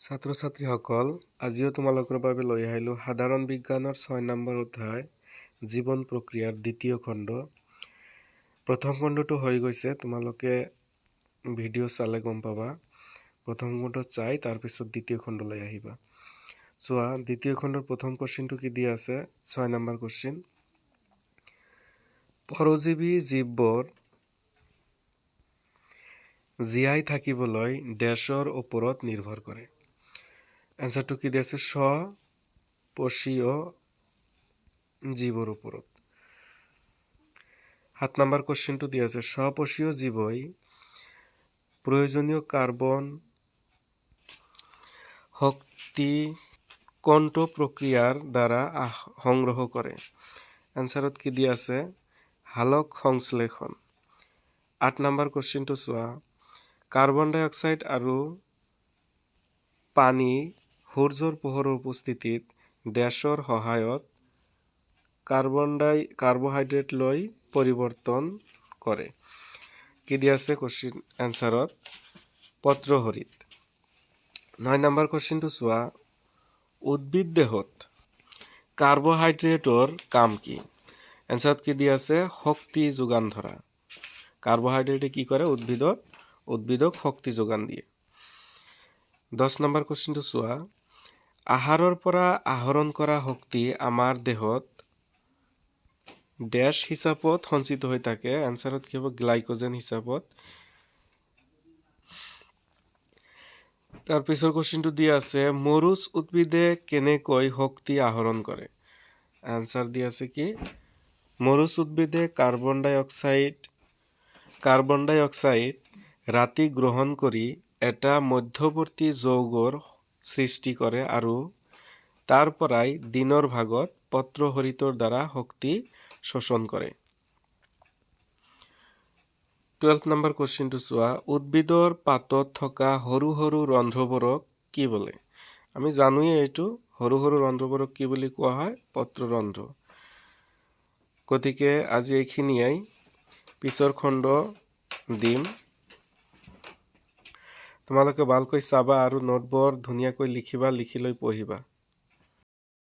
ছাত্ৰ ছাত্ৰীসকল, আজিও তোমালোকৰ বাবে লৈ আহিলোঁ সাধাৰণ বিজ্ঞানৰ 6 নম্বৰ অধ্যায় জীৱন প্ৰক্ৰিয়াৰ দ্বিতীয় খণ্ড। প্ৰথম খণ্ডটো হৈ গৈছে। তোমালোকে ভিডিঅ' চালে গম পাবা। প্ৰথম খণ্ড চাই তাৰপিছত দ্বিতীয় খণ্ডলৈ আহিবা। চোৱা, দ্বিতীয় খণ্ডৰ প্ৰথম কুৱেশ্যনটো কি দিয়া আছে? 6 নম্বৰ কুৱেশ্যন, পৰজীৱী জীৱবোৰ জীয়াই থাকিবলৈ ডেছৰ ওপৰত নিৰ্ভৰ কৰে। এনচাৰটো কি দিয়া আছে? স্বপোষীয় জীৱৰ ওপৰত। 7 নম্বৰ কুৱেশ্যনটো দিয়া আছে, স্বপোষীয় জীৱই প্ৰয়োজনীয় কাৰ্বন শক্তি কোনটো প্ৰক্ৰিয়াৰ দ্বাৰা সংগ্ৰহ কৰে? এনচাৰত কি দিয়া আছে? সালোক সংশ্লেষণ। 8 নম্বৰ কুৱেশ্যনটো চোৱা, কাৰ্বন ডাই অক্সাইড আৰু পানী সূৰ্যৰ পোহৰৰ উপস্থিতিত ডেছৰ সহায়ত কাৰ্বহাইড্ৰেটলৈ পৰিৱৰ্তন কৰে। কি দিয়া আছে কুৱেশ্যন এনচাৰত? পত্ৰহৰিত। 9 নম্বৰ কুৱেশ্যনটো চোৱা, উদ্ভিদ দেহত কাৰ্বহাইড্ৰেটৰ কাম কি? এনচাৰত কি দিয়া আছে? শক্তি যোগান ধৰা। কাৰ্বহাইড্ৰেটে কি কৰে? উদ্ভিদক শক্তি যোগান দিয়ে। 10 নম্বৰ কুৱেশ্যনটো চোৱা, আহাৰৰ পৰা আহৰণ কৰা শক্তি আমাৰ দেহত ডেছ হিচাপত সঞ্চিত হৈ থাকে। এনচাৰত কি হ'ব? গ্লাইকোজেন হিচাপত। তাৰপিছৰ কুৱেশ্যনটো দিয়া আছে, মৰুচ উদ্ভিদে কেনেকৈ শক্তি আহৰণ কৰে? এনচাৰ দিয়া আছে কি? মৰুচ উদ্ভিদে কাৰ্বন ডাই অক্সাইড ৰাতি গ্ৰহণ কৰি এটা মধ্যৱৰ্তী যৌগৰ সৃষ্টি কৰে আৰু তাৰ পৰাই দিনৰ ভাগত পত্ৰহৰিতৰ দ্বাৰা শক্তি শোষণ কৰে। 12 নম্বৰ কুৱেশ্যনটো চোৱা, উদ্ভিদৰ পাতত থকা সৰু সৰু ৰন্ধ্ৰবোৰক কি বোলে? আমি জানোৱেই এইটো। সৰু সৰু ৰন্ধ্ৰবোৰক কি বুলি কোৱা হয়? পত্ৰৰন্ধ্ৰ। গতিকে আজি এইখিনিয়েই। পিছৰ খণ্ড দিম। তোমালোকে ভালকৈ চাবা আৰু নোটবোৰ ধুনীয়াকৈ লিখিবা, লিখি লৈ পঢ়িবা।